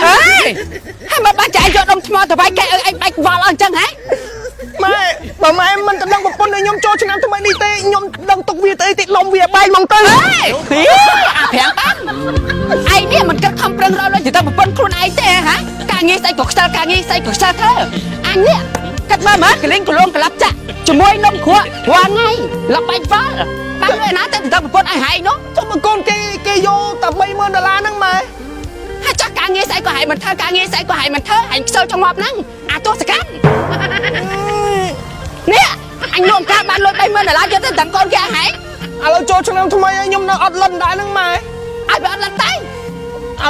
អេហើយមកបានចែកយកដុំថ្មទៅវាយកែឲ្យឯងបាច់វល់អស់អញ្ចឹងហ៎ ម៉ែបើម៉ែមិនទៅដឹងប្រពន្ធឲ្យខ្ញុំចូលឆ្នាំថ្មីនេះទេខ្ញុំដឹងទុកវាទៅអីតិចលំវាបែកហ្មងទៅ អេអាប្រាំងបានឯងនេះមិនគិតខំប្រឹងរកលុយទៅប្រពន្ធខ្លួនឯងទេហ៎ការងារស្អីក៏ខ្ជិលការងារស្អីក៏ខ្ជិលធ្វើអញនេះគិតមើលមើលកលិងកលងក្លាប់ចាក់ជាមួយនំគ្រក់រាល់ថ្ងៃលំបាច់វល់បានលុយណាទៅទៅប្រពន្ធឯងហែងនោះ ចុះបើកូនគេគេយកតែ30000ដុល្លារហ្នឹងម៉ែ ហើយចាស់ការងារស្អីក៏ហែងមិនធ្វើការងារស្អីក៏ហែងមិនធ្វើហែងខ្ជិលចង់ងាប់ហ្នឹងអាទោសកម្មនេះអញលក់ការបានលុយ30000ដុល្លារយកទៅទាំងកូនគេហែង ឥឡូវចូលឆ្នាំថ្មីហើយខ្ញុំនៅអត់លិនដែរហ្នឹងម៉ែ ឲ្យវាអត់លត់តែ ឥ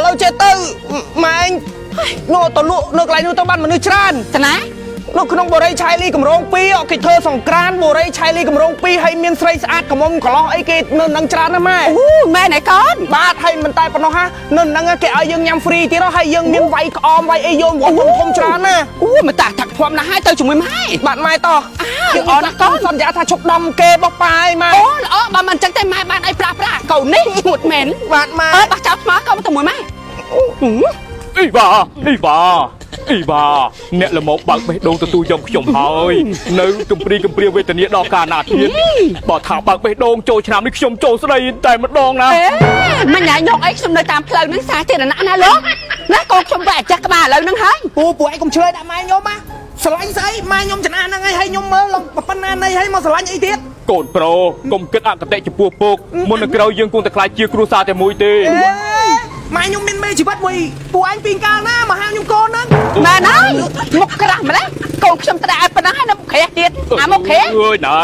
ឡូវចេះទៅម៉ែឯងនោះទៅលក់នៅកន្លែងនោះទៅបានមនុស្សច្រើន តាណា នៅក្នុងបូរីឆៃលីកម្រង2គេធ្វើសង្ក្រានបូរីឆៃលីកម្រង2ហើយមានស្រីស្អាតកំមុំកន្លោះអីគេនៅនឹងច្រើនណាស់ម៉ែ អូមែនឯកូន បាទហើយមិនតែប៉ុណ្ណោះហានៅនឹងគេឲ្យយើងញ៉ាំ free ទៀតហើយយើងមានវាយក្អមវាយអីយកវត្តធំច្រើនណាស់ អូមកតាតាក់ភ័ព្វណាស់ហើយទៅជាមួយម៉ែ បាទម៉ែតោះ យើងអត់ណាកូន សន្យាថាឈប់ដំគេបោះប៉ាយម៉ែ អូល្អបើមិនអញ្ចឹងទេម៉ែបានអីប្រាស់ប្រាស់កូននេះឈួតមែន បាទម៉ែ អើបោះចោលថ្មកូនទៅមួយម៉ែ អីបាអីបាអីបាអ្នកល្មមបើកបេះដូងទទួលយកខ្ញុំហើយនៅកំព្រីកំព្រាវេទនាដល់កាលណាទៀតបើថាបើកបេះដូងចូលឆ្នាំនេះខ្ញុំចូលស្ដីតែម្ដងណា អេមិនញ៉ៃញកអីខ្ញុំនៅតាមផ្លូវហ្នឹងសាធារណៈណាលោកណាកូនខ្ញុំបែរចាស់ក្បាលឥឡូវហ្នឹងហើយ ពូពូឯងកុំឆ្លើយដាក់ម៉ែខ្ញុំណាស្រឡាញ់ស្អីម៉ែខ្ញុំចំណាស់ហ្នឹងហើយហើយខ្ញុំមើលឡើងប៉ុណ្ណានៃហើយមកស្រឡាញ់អីទៀត កូនប្រូកុំគិតអកតេចំពោះពុកមុននឹងក្រោយយើងគង់តែខ្លាចជាគ្រួសារតែមួយទេ អេម៉ែខ្ញុំមានមេជីវិតមួយពូឯងពីកាលណាមកហៅខ្ញុំកូនហ្នឹង មែនហើយមុខក្រាស់ម្ល៉េះកូនខ្ញុំត្រាឲ្យប៉ុណ្ណឹងហើយនៅមុខក្រាស់ទៀតអាមុខក្រាស់ អើយណែ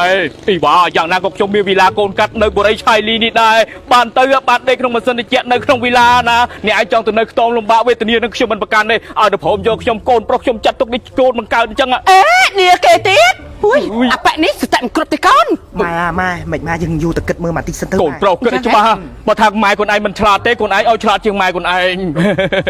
អីបាយ៉ាងណាក៏ខ្ញុំមានវីឡាកូនកាត់នៅបូរីឆៃលីនេះដែរបានទៅបានដេកក្នុងម៉ាស៊ីនត្រជាក់នៅក្នុងវីឡាណាអ្នកឯងចង់ទៅនៅខ្ទមលំបាកវេទនានឹងខ្ញុំមិនប្រកាន់ទេឲ្យទៅព្រមយកខ្ញុំកូនប្រុសខ្ញុំចាត់ទុកនេះកូនបង្កើតអញ្ចឹង អេនេះគេទៀតអុយអាប៉ាក់នេះសតិមិនគ្រប់ទេកូន ម៉ែម៉ែមិនម៉ែយើងយូរតែគិតមើលមកតិចសិនទៅ កូនប្រុសគិតឲ្យច្បាស់បើថាម៉ែខ្លួនឯងមិនឆ្លាតទេខ្លួនឯងឲ្យឆ្លាតជាងម៉ែខ្លួនឯង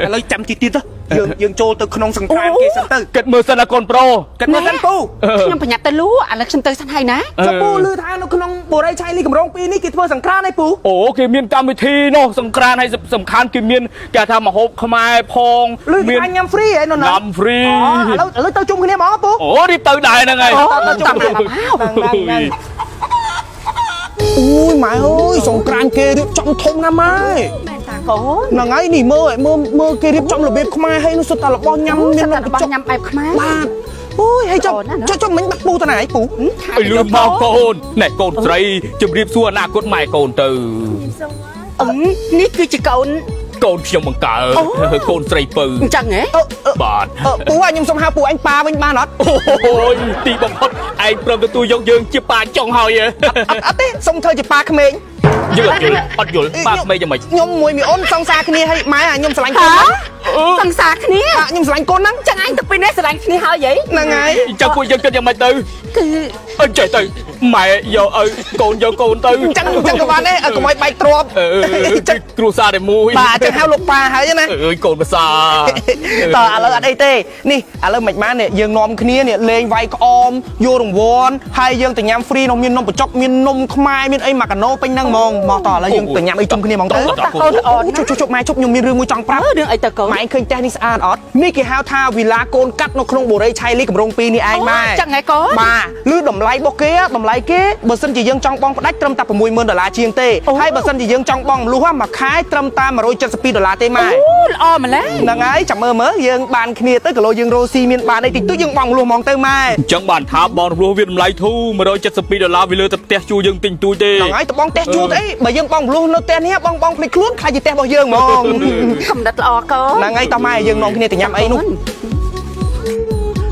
ឥឡូវចាំតិចទៀតទៅយើងយើងចូលទៅក្នុងសង្ក្រានគេសិនទៅ គិតមើលសិនណាកូនប្រុស គិតមើលសិនពូ ខ្ញុំប្រញាប់ទៅលក់ឥឡូវខ្ញុំទៅសិនហើយណា ចុះពូឮថានៅក្នុងបូរីឆៃលីកម្រង2នេះគេធ្វើសង្ក្រានឯពូ អូគេមានកម្មវិធីនោះសង្ក្រានហើយសំខាន់គេមានគេថាមហូបខ្មែរផង ឮគេថាញ៉ាំ free ឯនោះណា ញ៉ាំ free អូឥឡូវឥឡូវទៅជុំគ្នាហ្មងពូ អូរៀបទៅដែរហ្នឹងហើយ អូតាមមក អូយម៉ែអើយសង្ក្រានគេរៀបចំធំណាស់ម៉ែ មែនតាកូន ហ្នឹងហើយនេះមើលឲ្យមើលមើលគេរៀបចំរបៀបខ្មែរហើយនោះសុទ្ធតែរបស់ញ៉ាំមាន តែរបស់ញ៉ាំបែបខ្មែរ បាទអូយហើយចុះចុះចុះមិញបាត់ពូទៅណាឯងពូ ឲ្យលឿនមកកូនណែកូនស្រីជម្រាបសួរអនាគតម៉ែកូនទៅ អឹមនេះគឺជាកូន កូនខ្ញុំបង្កើតកូនស្រីពៅ អញ្ចឹងហ៎ អឺអឺ បាទ អឺពូខ្ញុំសុំហៅពូអញប៉ាវិញបានអត់ អូយទីបំផុតឯងព្រមទទួលយកយើងជាប៉ាចុងហើយ អត់អត់ទេសុំធ្វើជាប៉ាក្មេង យើងអត់យល់អត់យល់ប៉ាក្មេងយ៉ាងម៉េច ខ្ញុំមួយមីអូនសង្សារគ្នាហើយម៉ែខ្ញុំស្រឡាញ់កូ ហា នហ្នឹង សង្សារគ្នា អាខ្ញុំស្រឡាញ់កូនហ្នឹង ចឹងឯងទៅពីនេះស្រឡាញ់គ្នាហើយហី ហ្នឹងហើយ អញ្ចឹងពួកយើងគិតយ៉ាងម៉េចទៅ គឺ អញ្ចេះទៅម៉ែយកឲ្យកូនយកកូនទៅ អញ្ចឹងអញ្ចឹងក៏បានដែរឲ្យកុំឲ្យបែកទ្រប អឺ អញ្ចឹង គ្រួសារតែមួយ បាទអញ្ចឹងហៅលោកប៉ាហើយណា អើយកូនភាសា តើឥឡូវអត់អីទេនេះឥឡូវមិនបាននេះយើងនាំគ្នានេះលេងវាយក្អមយករង្វាន់ហើយយើងទៅញ៉ាំ free នោះមាននំបញ្ចុកមាននំខ្មែរមានអីមកកាណូពេញហ្នឹងហ្មងមកតើឥឡូវយើងទៅញ៉ាំអីជុំគ្នាហ្មងទៅ តាកូនល្អណាស់ ជប់ជប់ម៉ែជប់ខ្ញុំមានរឿងមួយចង់ប្រាប់ អើរឿងអីទៅកូន ម៉ែឃើញផ្ទះនេះស្អាតអត់នេះគេហៅថាវីឡាកូនកាត់នៅក្នុងបូរីឆៃលីកម្រង2នេះឯងម៉ែ ចឹងហ៎កូន បាទឬតម្លៃរបស់គេតម្លៃគេបើសិនជាយើងចង់បង់ផ្ដាច់ត្រឹមតែ60000ដុល្លារជាងទេហើយបើសិនជាយើងចង់បង់រំលោះមួយខែត្រឹមតែ172ដុល្លារទេម៉ែ អូល្អម្ល៉េះ ហ្នឹងហើយចាំមើលមើលយើងបានគ្នាទៅគីឡូយើងរ៉ូស៊ីមានបានអីតិចតួចយើងបង់លួសហ្មងទៅម៉ែ អញ្ចឹងបានថាបងរំលោះវាតម្លៃធូរ172ដុល្លារវាលើតែផ្ទះជួលយើងទិញទួយទេ ហ្នឹងហើយតបងផ្ទះជួលទៅអីបើយើងបង់លួសនៅផ្ទះនេះបងបងភ្លេចខ្លួនខ្លាចជាផ្ទះរបស់យើងហ្មង កំណត់ល្អកូន ហ្នឹងហើយតោះម៉ែយើងនាំគ្នាទៅញ៉ាំអីនោះ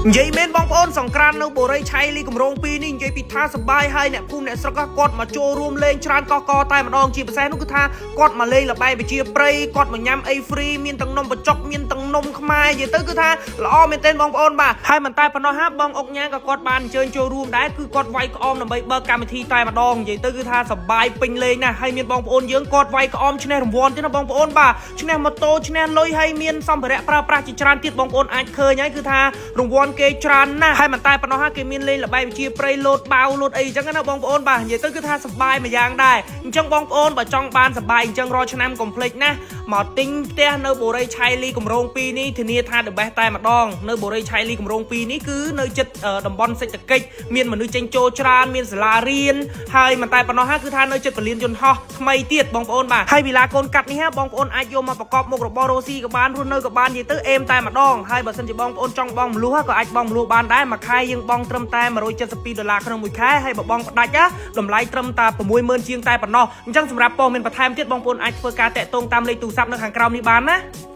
និយាយមែនបងប្អូនសង្ក្រាននៅបូរីឆៃលីកម្រង2នេះនិយាយពីថាសបាយហើយអ្នកភូមិអ្នកស្រុកគាត់មកចូលរួមលេងច្រើនកកកតែម្ដងជាពិសេសនោះគឺថាគាត់មកលេងល្បែងវិជាព្រៃគាត់មកញ៉ាំអី free មានទាំងនំបញ្ចុកមានទាំងនំខ្មែរនិយាយទៅគឺថាល្អមែនទែនបងប្អូនបាទហើយមិនតែប៉ុណ្ណោះហាបងអុកញ៉ាក៏គាត់បានអញ្ជើញចូលរួមដែរគឺគាត់វាយក្អមដើម្បីបើកកម្មវិធីតែម្ដងនិយាយទៅគឺថាសបាយពេញលេងណាស់ហើយមានបងប្អូនយើងគាត់វាយក្អមឈ្នះរង្វាន់ទៀតណាបងប្អូនបាទឈ្នះម៉ូតូឈ្នះលុយហើយមានសម្ភារៈប្រើប្រាស់ជាច្រើនទៀតបងប្អូនអាចឃើញហើយគឺថារង្វាន់គេច្រើនណាស់ ណាស់ហើយមិនតែប៉ុណ្ណោះគេមានលេងល្បែងវិជាព្រៃលោតបាវលោតអីអញ្ចឹងណាបងប្អូនបាទនិយាយទៅគឺថាសប្បាយមួយយ៉ាងដែរអញ្ចឹងបងប្អូនបើចង់បានសប្បាយអញ្ចឹងរាល់ឆ្នាំកុំភ្លេចណាមកទិញផ្ទះនៅបូរីឆៃលីគម្រោង2នេះធានាថា the best តែម្ដងនៅបូរីឆៃលីគម្រោង2នេះគឺនៅជិតតំបន់សេដ្ឋកិច្ចមានមនុស្សចេញចូលច្រើនមានសាលារៀនហើយមិនតែប៉ុណ្ណោះគឺថានៅជិតពលានយន្តហោះថ្មីទៀតបងប្អូនបាទហើយវីឡាកូនកាត់នេះបងប្អូនអាចយកមកប្រកបមុខរបររស់ស៊ីក៏បានរស់នៅក៏បាននិយាយទៅអេមតែម្ដងហើយបើសិនជាបងប្អូនចង់បងមលុះក៏អាចបងមលុះបានដែរមួយខែយើងបងត្រឹមតែ172ដុល្លារក្នុងមួយខែហើយបើបងផ្ដាច់តម្លៃត្រឹមតែ60000ជាងតែប៉ុណ្ណោះអញ្ចឹងសម្រាប់ព័ត៌មានបន្ថែមទៀតបងប្អូនអាចធ្វើការតាក់ទងតាមលេខទូរស័ព្ទនៅខាងក្រោមនេះបានណា។